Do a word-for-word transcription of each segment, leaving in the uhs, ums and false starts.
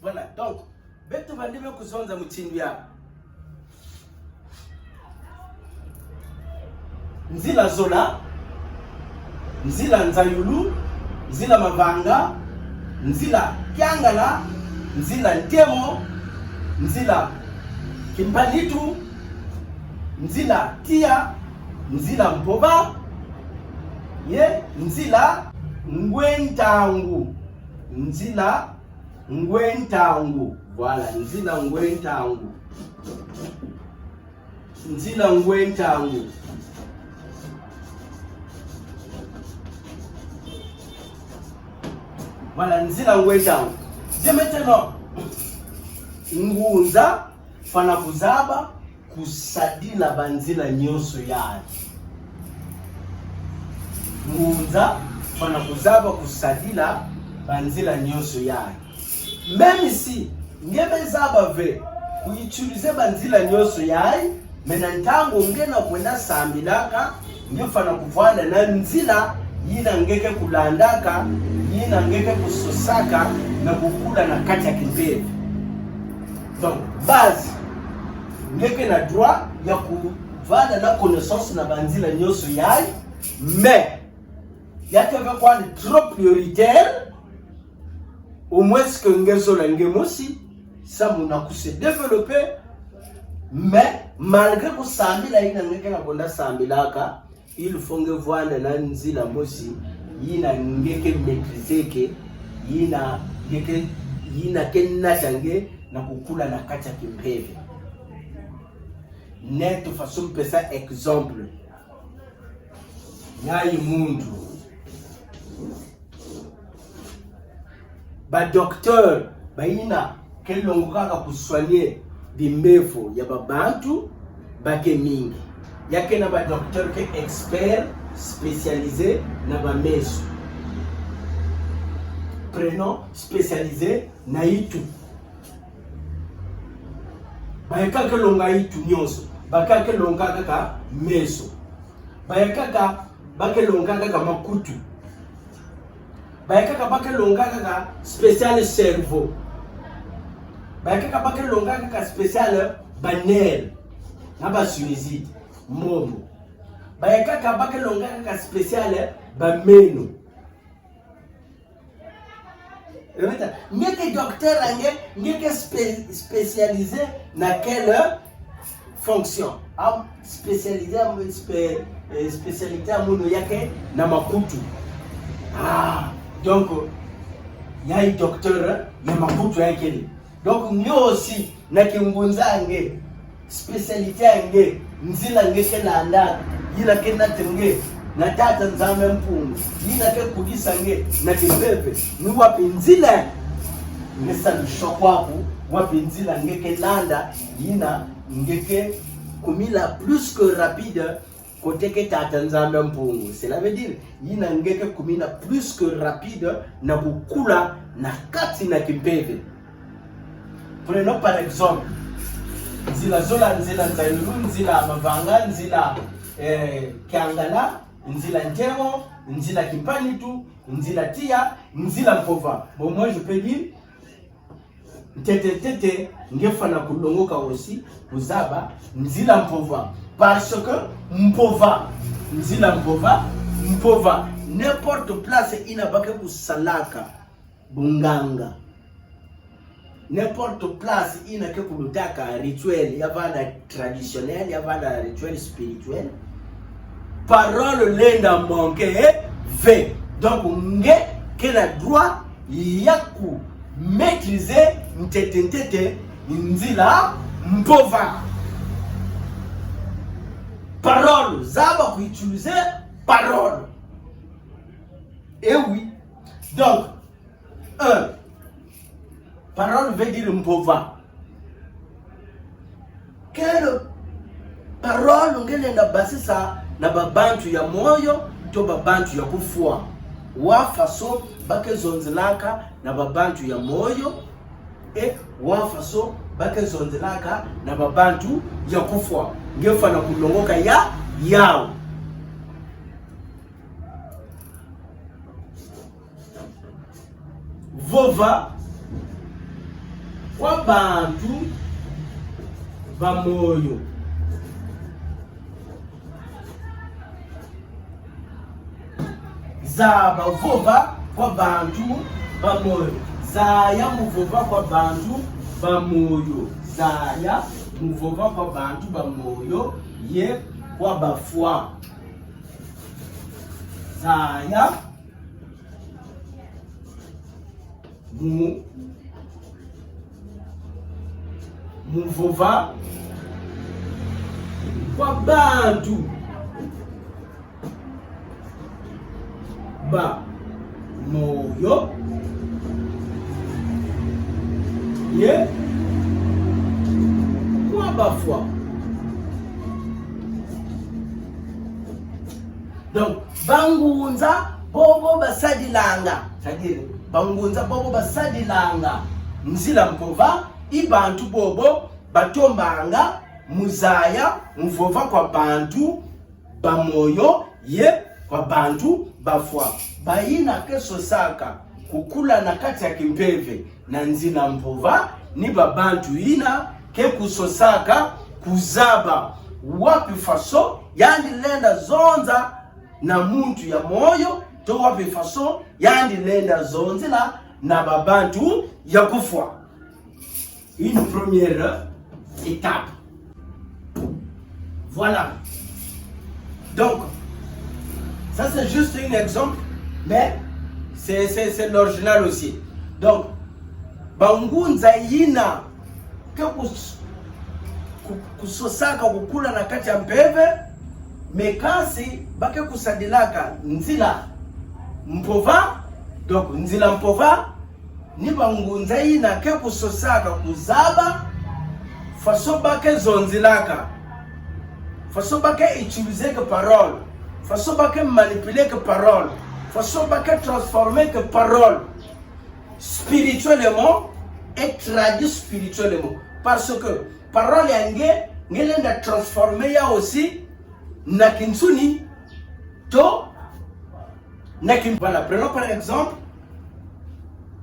Voilà, donc, beto bandi me kuzonza mutindu ya nzila zola, nzila nzayulu, nzila mavanga, nzila kiangala, nzila ntemo, nzila kimpanitu, nzila tiya, nzila mpova, ye nzila ngwe ntangu, nzila ngwe ntangu. Voilà, nzila ngwe ntangu. Nzila ngwe ntangu. Voilà, nzila ngwe ntangu. Bien, maintenant, ngunza fwana kuzaba kusadila banzila nyonso yayi. Ngunza fwana kuzaba kusadila banzila nyonso yayi. Même si nge me zaba ve ku utiliser banzila nyonso yayi, mais na ntangu nge na kwenda sambilaka, nge fwana kuvwanda na nzila yina nge ke kulandaka, yina nge ke kusosaka na kukula na kati ya kimpeve. Donc, base, nge ke na droit ya kuvwanda na connaissance na banzila nyonso yayi, mais ya ke ve kwandi trop prioritaire, au moins que nge zola nge mosi, samu na ku se développer, mais malgré kusambila yina nge ke na kwenda sambilaka, il faut nge vwanda na nzila mosi yina nge ke maîtriser-ke, yina nge ke, yina ke nata nge na kukula na kati ya kimpeve. Neto façon mpesa exemple. Yayi muntu. Ba docteur bayina ke longokaka ku soigner bimbefo ya babantu ba ke mingi. Ya ke na ba docteur ke expert spécialisé na bameso. Prenons spécialisé na itu. Ba yeka ke longa itu nyonso. Ba yeka ke longa kaka meso. Ba yeka kaka, ba ke longa kaka makutu. Ba yeka kaka ba ke longa kaka spécial cerveau. Ba yeka kaka ba ke longa kaka spécial ba nerfs na ba sinusite, mbombo. Ba yeka kaka ba ke longa kaka spécial ba meno. Nge ke docteur ya nge, nge ke spé-, spécialisé na quelle fonction? Am spécialisé, am spé-, eh, spécialité ya mono ya ke na makutu. Ah, donc, yayi docteur ya makutu ya kele. Donc, nge aussi, na kingunza ya nge, spécialité ya nge, nzila nge ke landa, yina ke nata nge na Tata Nzambi Mpungu, yina ke kudisa nge na kimpeve, ni wapi nzila? Nge sa le choix kwaku, wapi nzila nge ke landa, yina nge ke kumina plus que rapide, koteke Tata Nzambi Mpungu. Cela veut dire, yina nge ke kumina plus que rapide na kukula na kati na kimpeve. Prenons par exemple, nzila zola, nzila nzayulu, nzila mavanga, nzila, eh, kiangala, nzila ntemo, nzila kimpanitu, nzila tiya, nzila mpova. Bon, moi, je peux dire, ntete ntete, nge fwana kulongoka aussi kuzaba nzila mpova. Parce que mpova, nzila mpova, mpova, n'importe place yina ba ke kusalaka bunganga. N'importe place yina ke kulutaka rituel, ya vanda traditionnel, ya vanda rituel spirituel. Parole lenda manquer ve. Donc, nge ke na droit ya ku maîtriser ntete ntete nzila mpova. Parole, zaba ku utiliser parole. Eh oui. Donc, un, parole veut dire mpova. Quelle parole nge lenda basisa na babantu ya moyo, to babantu ya kufwa? Wa façon ba ke zonzelaka na babantu ya moyo, et wa façon ba ke zonzelaka na babantu ya kufwa. Nge fwana kulongoka ya, yau. Vova, kwa bantu ba moyo. Zaba vova kwa bantu ba moyo. Zaya mu vova kwa bantu ba moyo. Zaya mu vova kwa bantu ba moyo ye kwa bafwa. Zaya mu, mu vova kwa bantu ba moyo ye kwa bafwa. Donc, bangunza bobo basadilanga, c'est-à-dire, bangunza bobo basadilanga nzila mpova, i bantu bobo batombanga mu zaya mu vova kwa bantu ba moyo ye kwa bantu bafwa. Bayina ke sosaka kukula na kati ya kimpeve na nzila mpova, ni ba bantu yina ke kusosaka kuzaba wapi faso yandi lenda zonza na muntu ya moyo, to wapi faso yandi lenda zonzela na ba bantu ya kufwa. Une première étape. Voilà. Donc, ça c'est juste un exemple, mais c'est, c'est, c'est l'original aussi. Donc, bangunza yina ke kus-, ku-, kusosaka kukula na kati ya mpeve, mais kasi ba ke kusadilaka nzila mpova, donc nzila mpova, ni bangunza yina ke kusosaka kuzaba faso ba ke zonzelaka, faso ba ke utiliseke parole, faso ba ke manipuleke parole, faso ba ke transformeke parole spirituellement et tradi-spirituellement. Parce que parole ya nge, nge lenda transformer yawu aussi na kinsuni, to na kin-, voilà, prenons par exemple,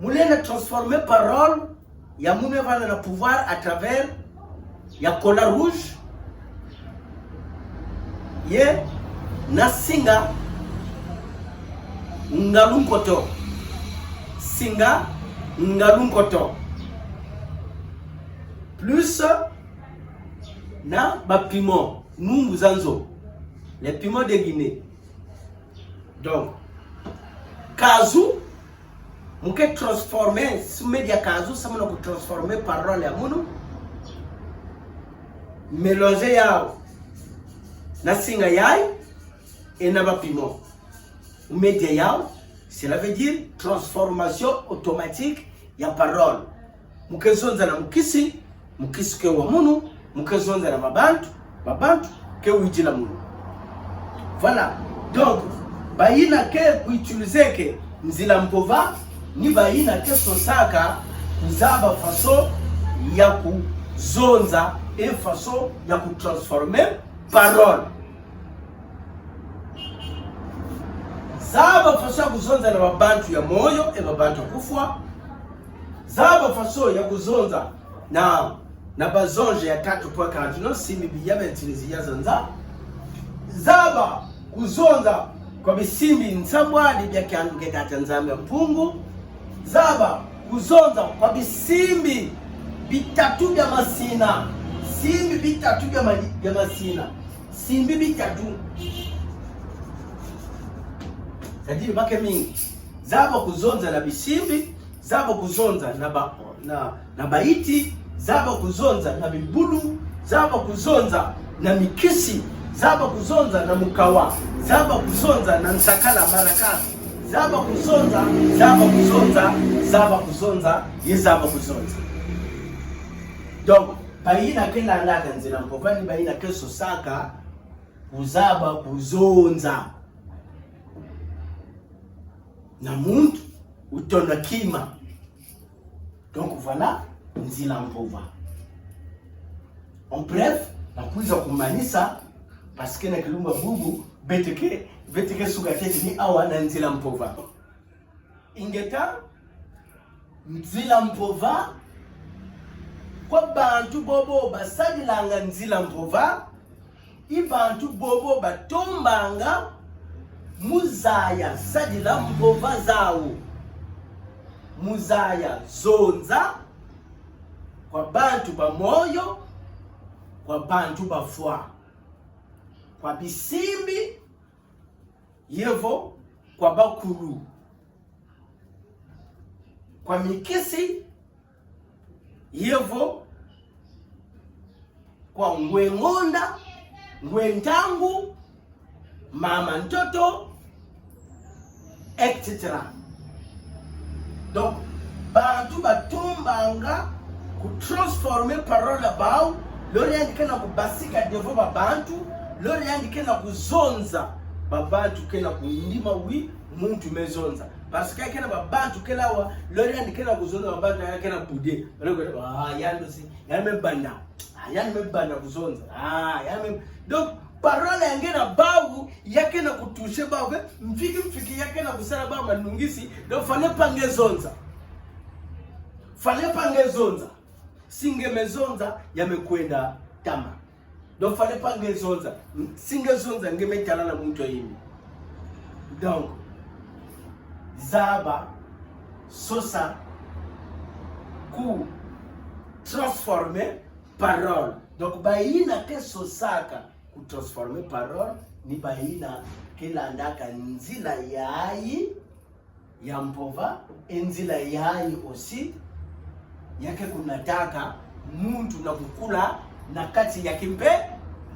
mu lenda transformer parole ya munu ya vanda na pouvoir à travers ya kola rouge, ye na singa ngalu nkoto. Singa ngalu nkoto. Plus na ba piment, nungu za nzo. Les piments de Guinée. Donc, kazu, mu ke transformer, si mu media kazu, samuna ku transformer parole ya munu, mélanger yawu na singa yayi, et na ba piment. Mu media yawu, cela veut dire transformation automatique ya parole. Mu ke zonza na mukisi, mukisi ke wa munu, mu ke zonza na ba bantu, ba bantu ke wizila munu. Voilà. Donc, bayina ke ku utiliseke nzila mpova, ni bayina ke sosaka kuzaba faso ya kuzonza, et faso ya ku transformer parole. Zaba faso ya kuzonza na ba bantu ya moyo, et ba bantu ya kufwa. Zaba faso ya kuzonza na, na ba ange ya tatu point quarante-neuf, simbi biya bia ntinizi ya nzanza. Zaba kuzonza kwa bisimbi nsambwadi bia kiandu kia Tata Nzambi ya Mpungu. Zaba kuzonza kwa bisimbi bitatu bia masina. Simbi bitatu bia mali-, bia masina. Simbi bitatu. C'est-à-dire ba ke mingi. Zaba kuzonza na bisimbi, zaba kuzonza na ba, na, na bayiti, zaba kuzonza na bibulu, zaba kuzonza na mikisi, zaba kuzonza na mukawa, zaba kuzonza na nsakala, maracas, zaba kuzonza, zaba kuzonza, zaba kuzonza, ye zaba kuzonza. Donc, bayina ke landaka nzila mpova ni bayina ke sosaka kuzaba kuzonza na muntu, uta na kima. Donc voilà, nzila mpova. En bref, na kwiza kumanisa, parce que na kilumbu bubu, beto ke, beto ke suka ntete ni awa na nzila mpova. Ingeta, nzila mpova, Kwa bantu bobo basadilanga nzila mpova, i bantu bobo batombanga mu zaya sadila mpova zao, mu zaya zonza kwa bantu ba moyo, kwa bantu bafwa, kwa bisimbi, yevo kwa bakulu, kwa mikisi, yevo kwa ngwe ngonda, ngwe ntangu, mama ntoto, et cetera. Donc, bantu batombanga ku transformer parole ya bau, lori yandi ke na kubasika devant ba bantu, lori yandi ke na kuzonza, ba bantu ke na kundima oui, muntu me zonza. Parce que ya ke na ba bantu kele awa, lori yandi ke na kuzonza, ba bantu ya ke na bouder. Baloko, ah, yandi aussi, yandi me banda. Ah, yandi me banda kuzonza. Ah, yandi me... Donc, parole ya nge na bau, ya ke na kutoucher bau, ve, mfiki mfiki ya ke na kusala bau manungisi, donc fallait pas nge zonza. Fallait pas nge zonza. Si nge me zonza, ya me kwenda ntama. Donc fallait pas nge zonza. Si nge zonza, nge me talana muntu ya yimbi. Donc, zaba, sosa, ku transformer parole. Donc, bayina ke sosaka ku transformer parole, ni bayina ke landaka nzila yayi ya mpova, e nzila yayi aussi ya ke kunataka muntu na kukula na kati ya kimpe-,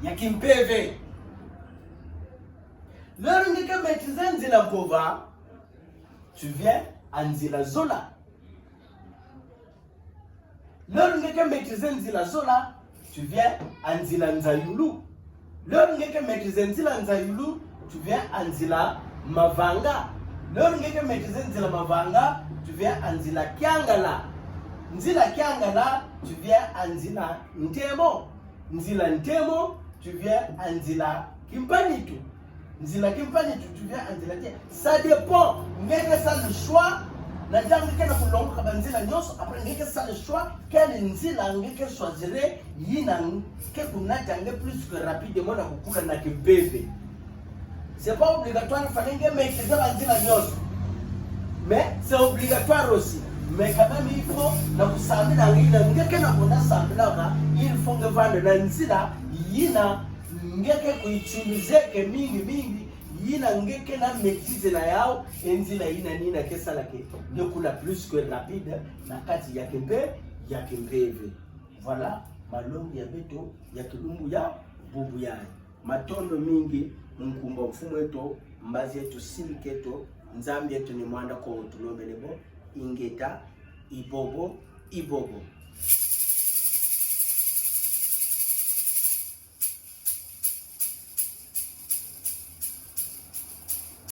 ya kimpeve. Lori nge ke maîtriser nzila mpova, tu viens à nzila zola. Lori nge ke maîtriser nzila zola, tu viens à nzila nzayulu. Lori nge ke maîtriser nzila nzayulu, tu viens à nzila mavanga. Lori nge ke maîtriser nzila mavanga, tu viens à nzila kiangala. Nzila kiangala, tu viens à nzila ntemo. Nzila ntemo, tu viens à nzila kimpanitu. Nzila kimpanitu, tu viens à nzila te. Ça dépend. Nge ke sala choix. Na ntangu nge ke na kulongoka banzila nyonso, après nge ke sala choix quelle nzila nge ke choisir, yina ke kunata nge plus que rapidement na kukula na kimpeve. C'est pas obligatoire fallait nge maîtriser banzila nyonso. Mais c'est obligatoire aussi. Mais quand même, il faut na kusambila nge, yina nge ke na kwenda sambilaka, il faut nge vanda na nzila yina nge ke ku-utiliser-ke mingi mingi, yina nge ke na maîtrise na yau, e nzila yina ni yina ke sala que nge kula plus que rapide na kati ya kimpe-, ya kimpeve. Voilà, malongi ya beto ya kilumbu ya bubu yayi. Matondo mingi, mu nkumbu a Mfumu eto, Mbazi eto, Siliki eto, Nzambi eto ni Mwanda Kongo tulombele bo, ingeta, ibobo, ibobo.